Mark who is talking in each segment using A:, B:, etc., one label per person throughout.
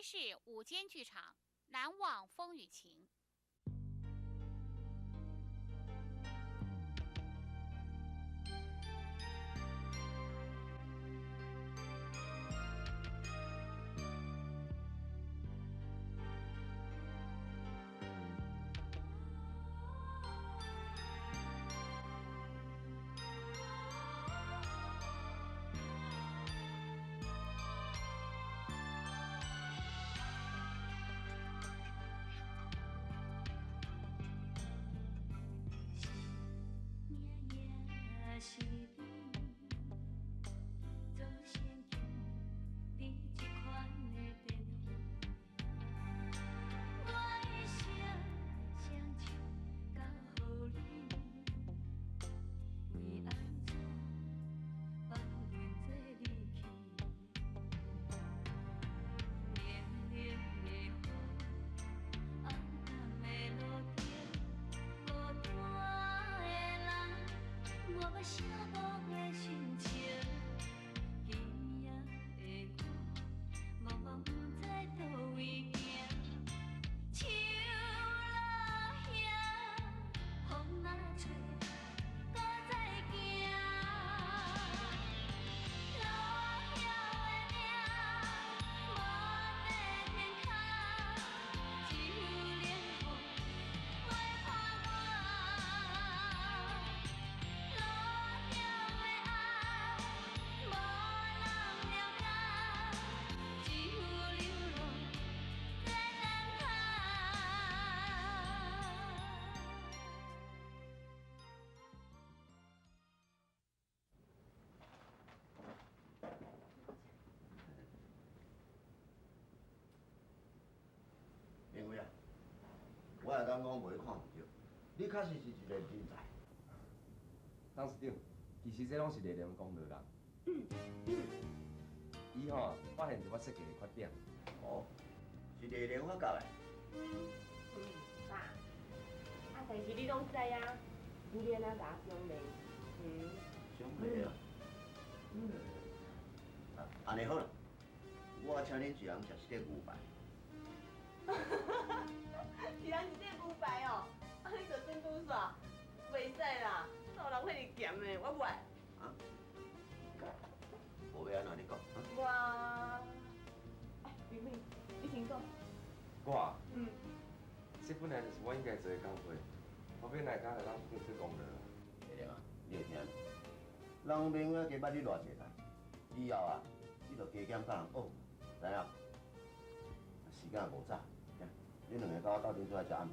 A: 視午間劇場《難忘風雨情》。
B: 是你祖先经历这款的变化，我的心双手交予你，为按怎放任这离去？冷冷的雨，暗暗的路灯，孤单的人。我欲写无的心情，今夜的我，茫茫不知佗位行。树落叶，风若吹，搁再行。落叶的命，无地天空，只有冷风陪伴我。落叶的爱，无人了解，只有流浪在等待。
C: 明辉啊，我会当讲袂看毋著，你確實是一個人才。
D: 董事長，其實這攏是麗蓮功勞啦。伊吼發現著我設計的缺點。
C: 哦，是麗蓮發覺的。
E: 嗯，爸，啊，但是你攏知啊，你安怎共我獎勵？嗯。
C: 獎勵啊？嗯。啊，按呢好啦，我請恁一人食一塊牛排。
E: 一人一塊牛排哦，啊，你就算拄煞，袂使啦，哪有人遐爾鹹的，我無愛。
C: 啊？無欲按怎你講？
E: 我，哎，明明，你先講。
D: 我？
E: 嗯。
D: 這本來就是我應該做的工課，何必來加來董事長推功勞？
C: 麗蓮啊，你會聽？人明輝加捌你偌濟擺，以後啊，你就加減佮人學，知影？時間也無早，你兩個佮我鬥陣出來食暗飯，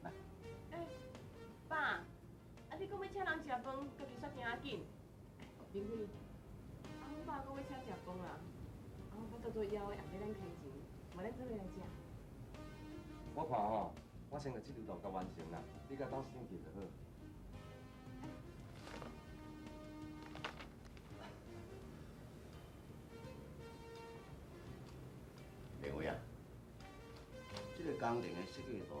C: 來。
E: 欸，爸，啊你講欲請人食飯，家己煞行較緊。明輝，啊阮爸講欲請食飯啦，啊阮爸做做枵的，也欲咱開錢，無咱做伙來食。
D: 我看吼，我先共這張圖共完成啦，你共董事長提就好。
C: 明輝啊，這個工程的設計圖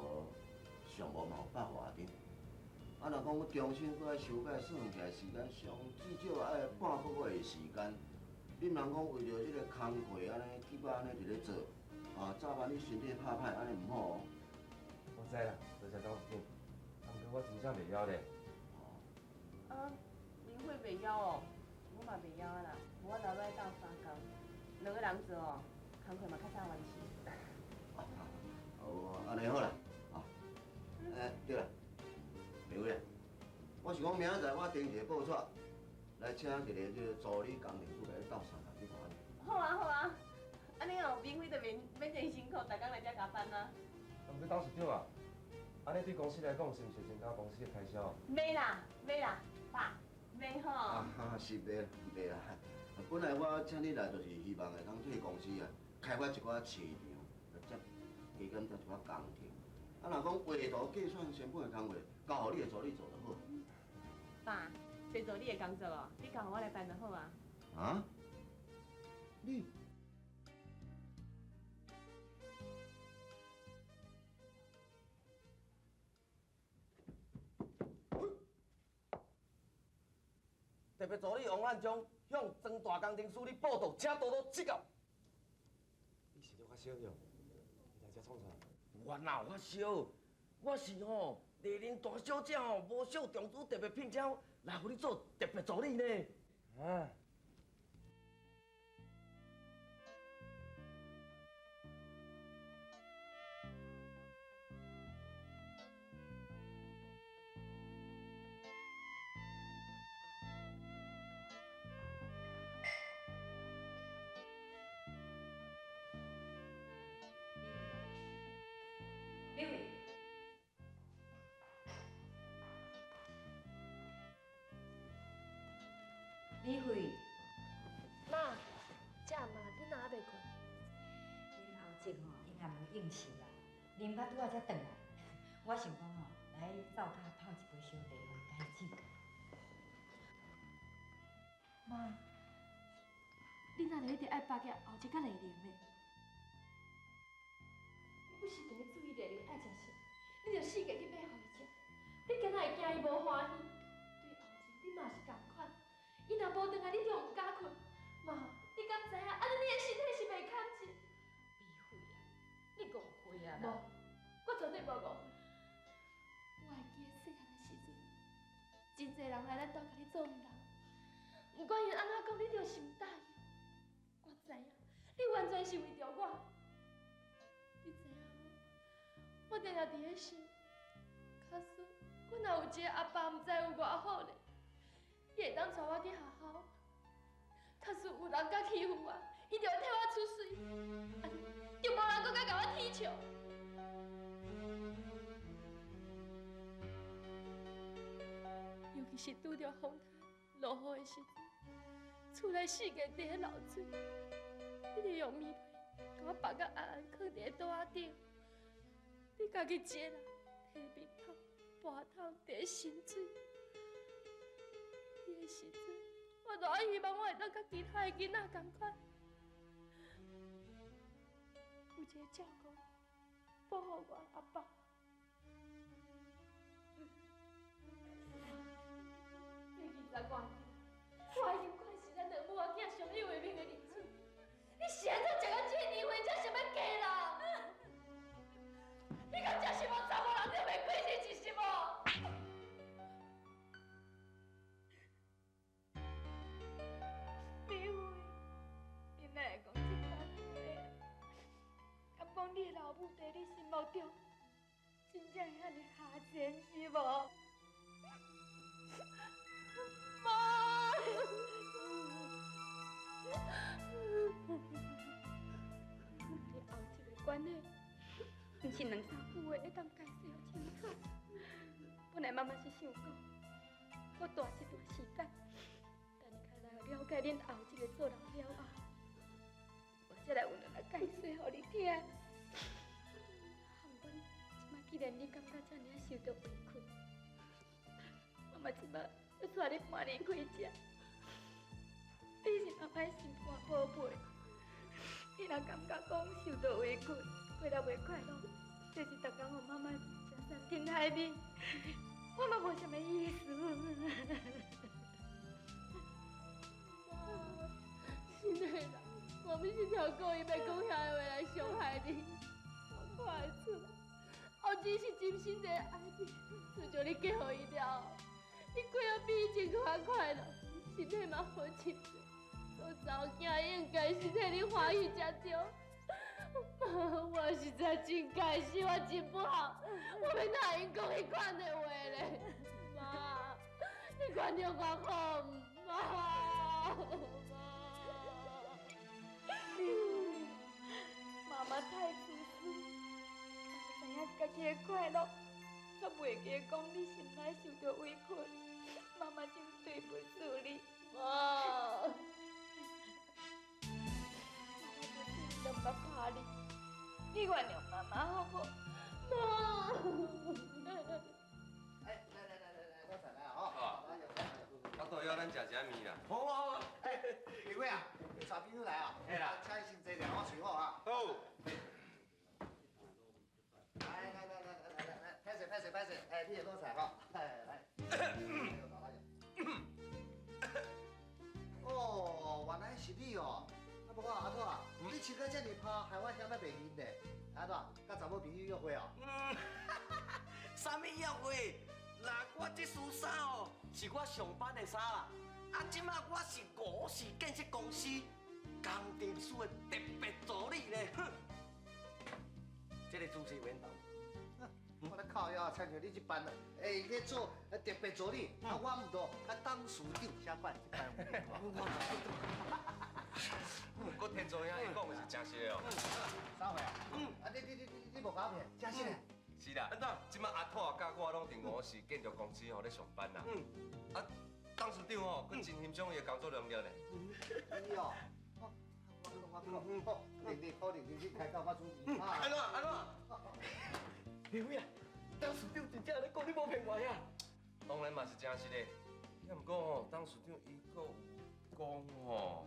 C: 上無嘛有百外張，啊，若講閣重新閣愛修改，算起來時間上至少愛半個月的時間。你毋通講為著這個工課按呢，急啊按呢佇咧做，啊，早晚你身體拍歹，按呢毋好哦。
D: 我知啦，多謝董事長。啊，毋過我真正袂曉咧。
E: 啊，明輝袂曉哦，我嘛袂曉啦，無我留落來鬥相共，兩個人做哦，工課嘛較早完成。
C: 哦，按呢好啦，啊，欸，對啦，明輝，我是講明仔載我訂一個報紙，來請一個這個助理工程師來鬥相共，你看按呢？
E: 好啊好啊，按呢哦，明輝就免免這麼辛苦，逐工來遮加班啊。
D: 啊，毋過董事長啊，按呢對公司來講，是毋是增加公司的開銷？
E: 袂啦，袂啦，爸，袂吼。
C: 啊，是袂袂啦。本來我請你來，就是希望會當替公司啊開發一寡市場，或者加減做一寡工程。啊，若講畫圖計算成本的工課，交予你的助理做就好。
E: 爸，這助理的工作哦，你交予我來辦就好啊。
C: 啊？你？
F: 特別助理王漢忠向莊大工程師咧報道，請多多指教。
D: 你是是你发烧哟？你来遮创啥？
F: 我哪有发烧？我是吼丽玲大小姐吼，无少中主特别聘请我来予你做特别助理呢。
D: 啊。
B: 美惠，美惠，
G: 妈，这阿妈你哪还袂困？
B: 恁后叔吼应该无应酬啦，啉到拄仔才转来。我想讲吼，来灶跤泡一杯小茶，予伊解酒。
G: 妈，你哪会一直爱巴结后叔佮丽玲呢？你不是伫咧注意丽玲爱食啥，你就四界去买予伊食。你敢若会惊伊无欢喜？对后叔你嘛是仝款，伊若无转来，你就毋敢睏。妈，你敢知影？按呢你的身体是袂堪一。
B: 美惠啊，你误会啊
G: 无，我绝对无误会。我会记得细汉的时阵，真济人来咱兜共你做毋人，不管𪜶按怎讲，你就是毋答应。我知影，你完全是为著我。你知影无？我定定伫咧想，假使我若有一个阿爸，毋知有偌好咧，伊会当带我去学校。假使有人敢欺负我，伊就会替我出喙，按呢就无人阁敢共我啼笑。尤其是拄著风台、落雨的时阵，厝内四界伫咧漏水，你就用棉被共我绑甲安安囥伫咧桌仔顶。你家己一个人提面头、跋头伫咧渗水，彼个时阵，我多希望我会当佮其他的囡仔仝款，有一个照顾、保护我的阿爸。这20外年，我已经惯是咱两母仔囝相依为命的日子。你是按怎食到这个年岁才想欲嫁人？你敢真是无查某人你袂过日子是无？美惠，你哪会讲这款话？敢讲你的老母伫你心目中，真正会遐尔下贱是无？妈！你后一个关系，毋是两三句话会当解释予清楚。本来妈妈是想讲，我蹛这段时间，等你较来了解恁后一个做人了后，我才来有能力解释予你听。毋过这摆既然你感觉这尔受著委屈，妈妈这摆要带你搬离开这。你是妈妈的心肝宝贝，你若感觉讲受著委屈，过得袂快乐，这是逐工予妈妈食山珍海味，我嘛无啥物意思。妈，是的啦，我毋是超故意欲讲遐个话来伤害你，我看会出来，后真是真心在爱你，自从你嫁予伊了后，你过得比以前阁较快乐，身体嘛好真济。做查某囝应该是替你欢喜才对。妈，我实在真该死，我真不好，我欲哪会用讲彼款的话咧？妈，你原谅我好毋？妈，妈，妈妈太自私，知影家己的快乐，却袂记讲你心内受著委屈，妈妈真对不住你。妈。都毋捌拍你，你原谅妈妈好无？妈。
C: 哎，来来来来来，我再来啊！吼，
D: 我倒要咱食一下面啦。
C: 好好好，哎，李伟啊，你带朋友来啊？
D: 嘿啦，
C: 请伊先坐下，我随好啊。
D: 好。
C: 来来来来来来来，歹势歹势歹势，哎，你会倒菜吼？哎，来。哦，原来是你哦。啊，不过阿土啊，
H: 你穿到這爾破，害我嫌仔袂認咧。按怎？佮查某朋友約會哦？
F: 嗯，啥物約會？嗱，我這束衫哦，是我上班的衫啦。啊，這馬我是五四建設公司工程師的特別助理咧。哼，這个主持員頭。
H: 我咧靠腰，親像你這班，欸，咧做特別助理，啊，我毋著佮董事長寫款這班有無？
D: 閣天助兄伊講的是真實的哦。
H: 啥話啊？嗯，啊你無搞騙，真實的。
D: 是啦，這馬阿土佮我攏佇五四建築公司吼咧上班啦。嗯。啊，董事長吼，閣真欣賞伊的工作能力咧。
H: 伊哦，我講，好，你可能你開到我主持。
F: 按怎按怎？明輝啊，董事長真正咧講，你無騙我啊？
D: 當然嘛是真實的，也毋過吼，董事長伊閣有講吼。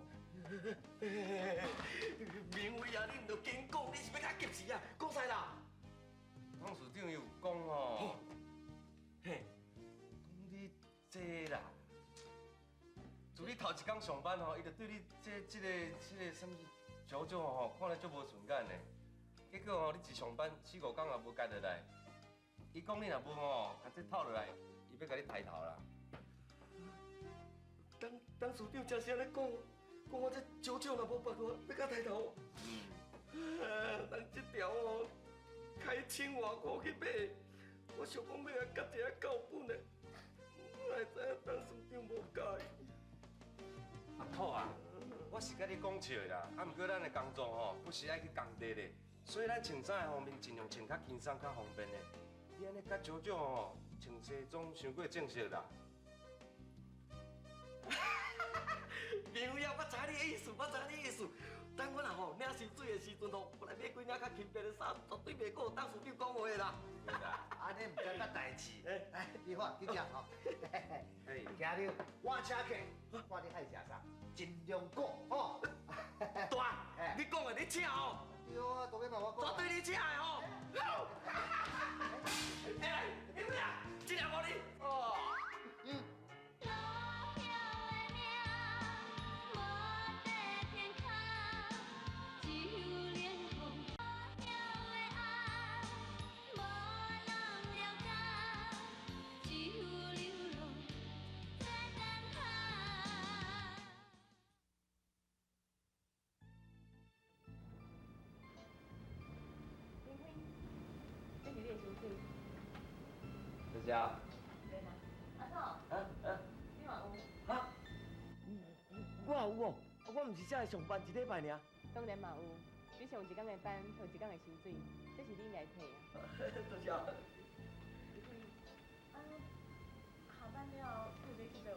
F: 明輝啊，你毋著緊講，你是欲共急死啊？講啥啦？
D: 董事長伊有講吼，嘿，講你這啦，自你頭一工上班吼，伊就對你這個啥物少少吼，看咧足無順眼的。結果吼，你一上班四五工也無結落來，伊講你若無吼，共這透落來，伊欲共你刣頭啦。
F: 董事長真是按呢講，講我這少少若無拔落，欲共刣頭。嗯。人這條哦，開千外箍去買，我想講欲來結一下夠本的，哪會知影董事長無佮意。
D: 阿土啊，我是佮你講笑的啦，啊，毋過咱的工作吼，不是愛去工地的，所以咱穿衫的方面盡量穿較輕鬆、較方便的。你按呢較少少吼，穿西裝傷過正式啦。
F: 明輝啊，我知你的意思，我知你的意思。等我若吼領薪水的時陣吼，我來買幾領較輕便的衫，絕對袂閣有董事長講話啦。
H: 按呢毋知捌代誌。來，美華，去食吼。今日我請客，看你愛食啥，盡量講吼。
F: 大，你講的你請哦。
H: 對啊，當然嘛我講。
F: 絕對你請的吼。來，明輝啊，這兩予你。哦。
H: 嗯。
D: 多謝。
E: 阿嫂。
F: 啊啊。
E: 你嘛有？
F: 哈？我也有哦，我毋是才來上班一禮拜爾。
E: 當然嘛有，你上一工的班，頭一工的薪水，這是你應該摕的。
F: 多謝。
E: 啊，下班了後，你有欲去佗無？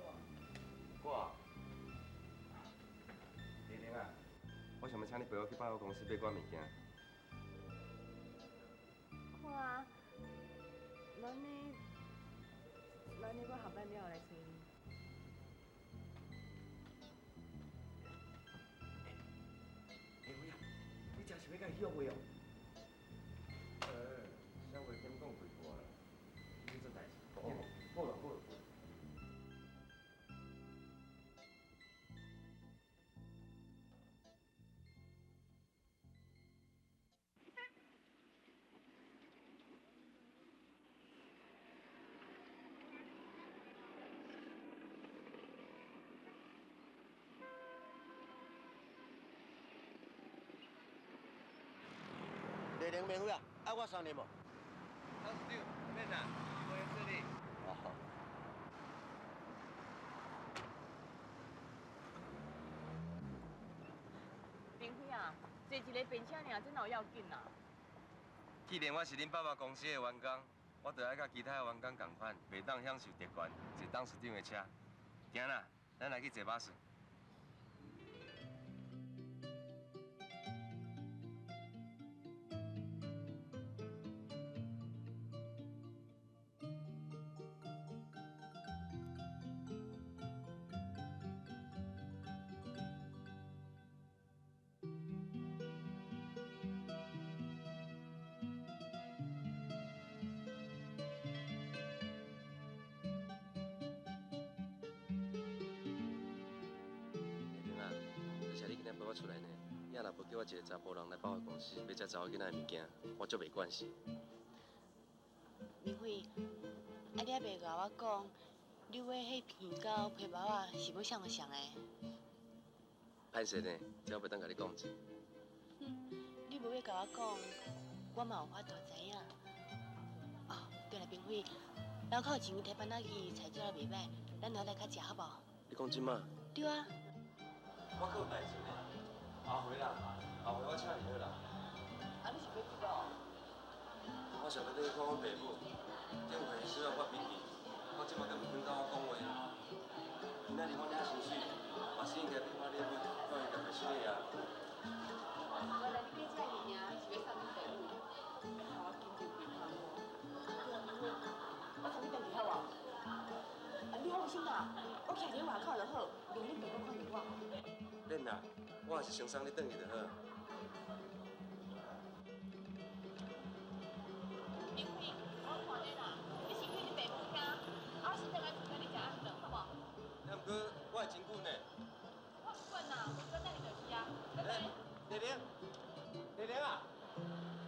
D: 我，麗玲啊，我想欲請你陪我去百貨公司買寡物件。
E: 好啊，那你，我下班了後來揣你。
F: 欸，明輝啊，你真是欲共伊約會哦？
D: 小話兼講幾句啦，你做代誌。
F: 哦，好啦好啦。
C: 丽玲妹夫啊，啊我送你無？
D: 董事長，免啦，無閒做你。
C: 哦。
E: 明輝啊，坐一个便車爾，這哪有要緊啊？
D: 既然我是恁爸爸公司的員工，我就愛佮其他的員工仝款，袂當享受特權，坐董事長的車。行啦，咱來去坐巴士。出來呢，也若无叫我一个查埔人来百货公司买遮查某囡仔的物件，我足袂惯势。
I: 明辉，啊你犹未共我讲，你买彼片甲皮包仔是欲送予谁的？
D: 歹势呢，这我袂当共你讲者。
I: 你无欲共我讲，我嘛有法度知影。哦，对啦，明辉，楼口前提班仔鱼菜做啊袂歹，咱下来较食好无？
D: 你讲真吗？
I: 对啊。
D: 我阁有代志呢，后回啦，后回我请你好啦。
E: 啊，你是欲去佗？
D: 我想欲转去看阮爸母，顶回小可发脾气，到这摆阁毋肯佮我讲话。今仔日我领薪水，嘛是应该变换礼物，予伊特别生日啊。
E: 原来你买这物件是欲送恁爸母，害我紧张规工哦。对啊，明辉，我送你转去好无？啊，你放心啦，我徛伫外口就好，免恁爸母看著我。
D: 免啦，我也是先送你转去就好。
E: 明辉，我看你啦，你先去恁爸母遐，啊，我先转来厝佮你食暗顿，好无？
D: 啊，毋过我会真久呢。
E: 我不管啦，我等你就是啊，拜拜。
D: 丽玲，丽玲啊，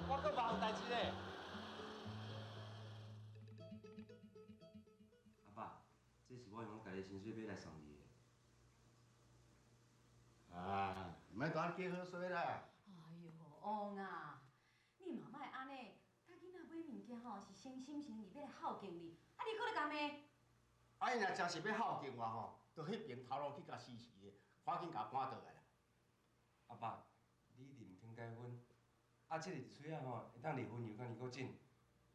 D: 我阁别项代志呢。阿爸，这是我用我家己薪水买来送你的。
C: 啊，莫共我计好势啦。
J: 哎哟，王啊，你嘛莫按呢，他囡仔买物件吼是诚心诚意欲来孝敬你，啊你阁咧共骂？
H: 啊，伊若真是欲孝敬我吼，就彼边头路去共死死的，赶紧共赶倒来啦。
D: 阿爸，你一直毋肯改薰，啊，这个一喙仔吼会当离薰油，敢离阁紧，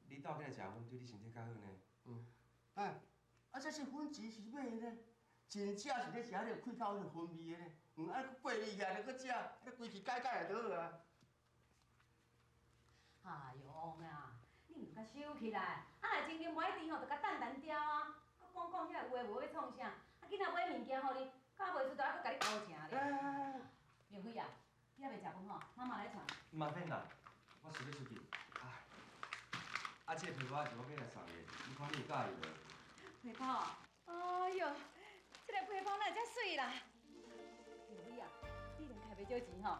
D: 你斗起来食薰对你身体较好呢。
H: 嗯，哎，啊，这是粉钱是买的呢，真正是咧食彼个开口彼个薰味的呢，毋爱阁过滤起来，阁食，你规气改改就好啊。
J: 哎哟，王啊，你毋通共收起来，啊若真正无爱甜吼，就共淡淡掉啊。阁讲讲遐有的无的创啥？啊，囡仔买物件予你，敢袂出头，还阁共你偷情咧。明辉啊，你犹未食饭吼，妈妈来传。
D: 嘛免啦，我想欲出去。啊，啊，这个皮包是我买来送你的，你看你会佮意无？
J: 皮包啊！哎哟，这个皮包哪会遮媠啦？明辉啊，你连开袂少钱吼？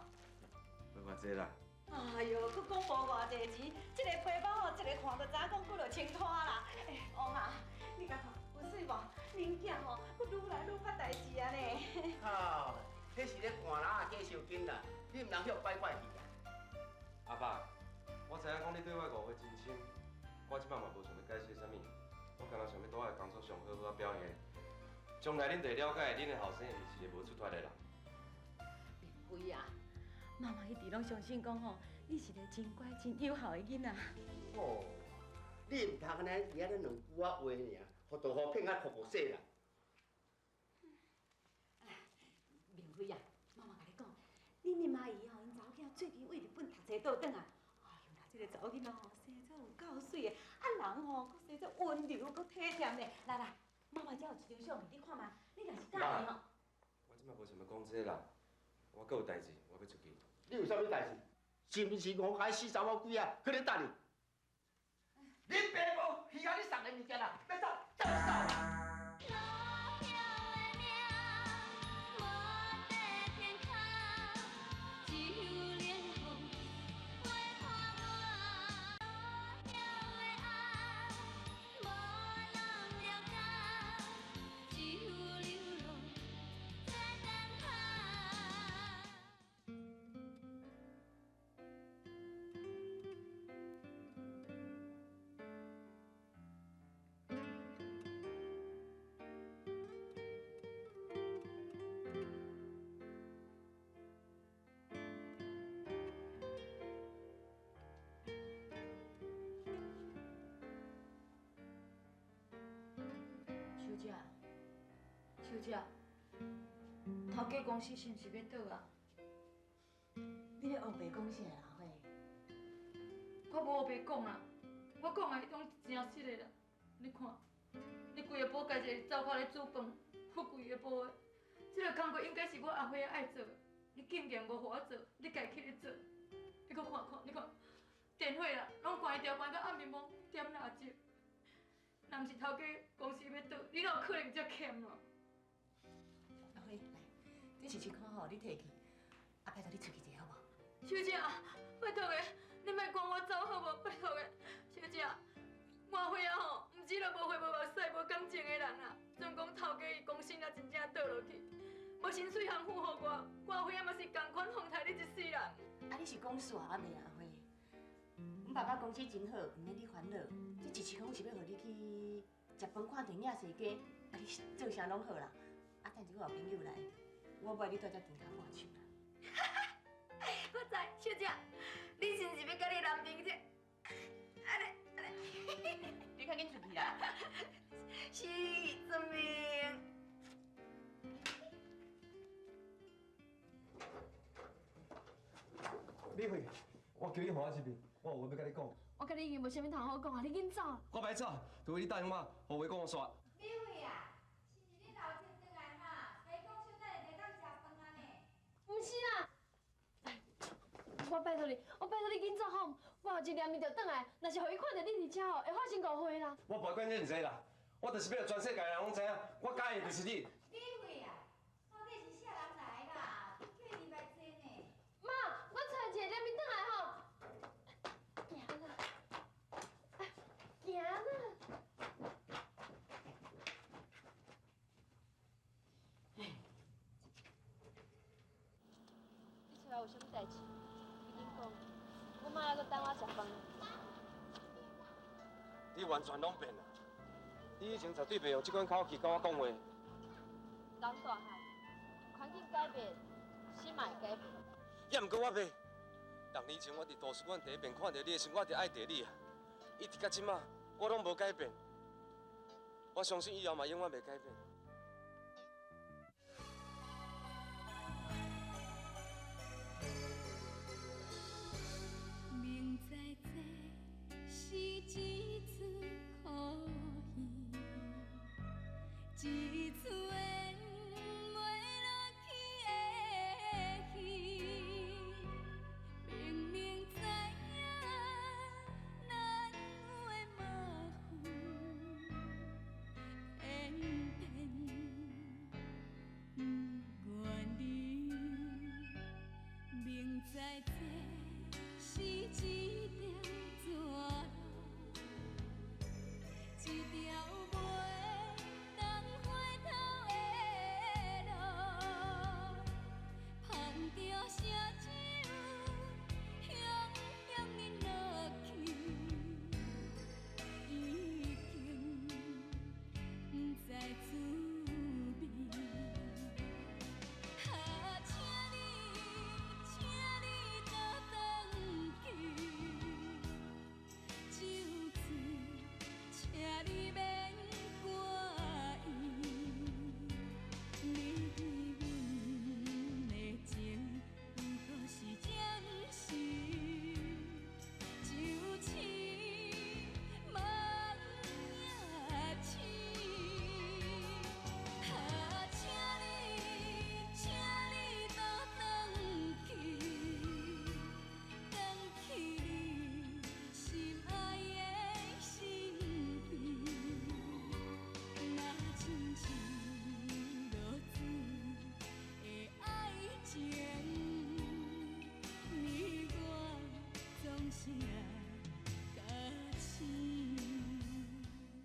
D: 无偌济啦。
J: 哎哟，阁讲无偌济钱，这个皮包吼，一个看就知影讲几落千箍啦。欸，王啊，你共看有媠无？恁囝吼，阁愈来愈捌代志啊呢。
H: 靠，彼是咧换篮仔加伤紧啦，你毋通予拐拐去啊。
D: 阿爸，我知影讲你对我误会真深，我这摆嘛无想欲解释啥物，我干焦想欲伫我的工作上好好仔表现，将来恁就会了解，恁的后生毋是一个无出脱的人。
J: 明辉啊，妈妈一直拢相信讲吼，你是个真乖、真友好的囡仔。
H: 哦，你毋通按呢，伫遐咧两句仔话尔，予大雨骗甲哭哭洗啦。
J: 明辉啊，妈妈共你讲，恁阿姨吼，𪜶查某囝最近为日本读册倒转来，哎哟，这个查某囡仔吼，生做有够媠的，啊人吼，阁生做温柔，阁体贴呢。来来，妈妈遮有一张相片，你看觅，你若是佮意吼。
D: 我这摆无想欲讲这啦，我阁有代志，我欲出去。
H: 你有啥物代志？是毋是五个死查某鬼仔去咧等你？恁爸母稀罕你送的物件啦，欲走走走啦！
G: 小姐，小姐，头家公司是毋是欲倒啊？
J: 你咧乌白讲啥啦，阿花？
G: 我无乌白讲啦，我讲的彼种是真实的啦。你看，你规个埔家一个灶跤咧煮饭，我规个埔的，这个工课应该是我阿花爱做的，你竟然无予我做，你家己去咧做。你阁看看，你看，电火啦，拢关掉，关到暗暝暝点蜡烛。若毋是头家公司欲倒，你哪有可能遮俭啦？
J: 阿花，来，这试试看吼，你提去，啊，拜托你出去一下好无？
G: 小姐，拜託的，你莫趕我走好無？拜託的，小姐，我輝仔吼，毋止都無血無目屎無感情的人啦，準講頭家伊公司若真正倒落去，無薪水通付予我，我輝仔嘛是仝款放待你一世人。
I: 啊，你是講煞啊未啊，阿輝？阮爸爸公司真好，毋免你煩惱。這一次講是欲予你去食飯、看電影、踅街，啊，你做啥攏好啦。啊，等一下有朋友來，我無愛你蹛遮甜跤半樹啦。
G: 我知，小姐，你是毋是欲佮你男朋友？按呢按呢，
E: 你較緊出去啦。
G: 是，遵命。
D: 美惠，我叫你予我這邊，我有話欲佮你講。
G: 我佮你已經無啥物通好講啊，你緊走。
D: 我袂走，除非你答應我，予話講予煞。
A: 美惠啊，是毋是你老姐轉來哈？共伊講小等下就當食飯啊呢？
G: 毋是啦，我拜託你，我拜託你緊走吼，我後一念伊就轉來，若是予伊看著你佇遮吼，會發生誤會啦。
D: 我無管這麼濟啦，我就是欲予全世界人攏知影，我佮意的就是你。
A: 美惠啊，到底是啥人來啦？叫伊入來坐呢？
G: 媽，我揣一下念伊轉來吼。行啦，行啦。你出來有啥物代誌？你緊講，阮媽猶閣等我食飯。
D: 你完全攏變啦！你以前絕對袂用這款口氣佮我講話。
G: 人大漢，環境改變，心嘛會改變。
D: 也毋過我袂。六年前我佇圖書館第一遍看著你的時，我就愛著你啊！一直到這馬，我攏無改變。我相信以後嘛永遠袂改變。